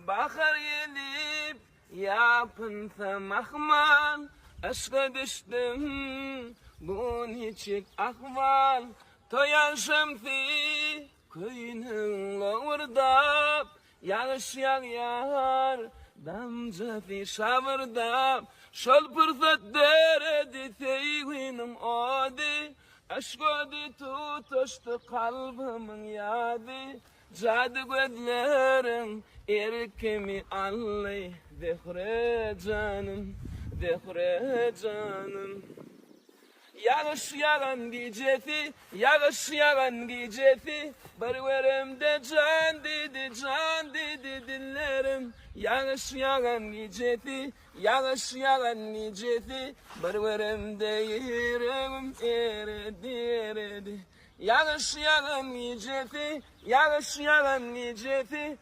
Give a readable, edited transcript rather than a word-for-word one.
Bahar gelip ýapynsa mahmal, Yşka düşdüm, bu niçik ahwal? Toý agşamsy köýnüň lowurdap, Ýagyş ýagýar, damjasy şabyrdap, Şol pursat döredi söýginiň ody, Yşk ody tutaşdy kalbymyň ýady, Jady gözleriň erkimi aldy, Zöhre janym, Zöhre janym. Ýagyş ýagan gijesi, ýagyş ýagan gijesi, Bir göremde jan diýdi, jan diýdi dillerim. Ýagyş ýagan gijesi, ýagyş ýagan gijesi, Bir göremde ýüregim eredi, eredi. Ýagyş ýagan gijesi, ýagyş ýagan gijesi.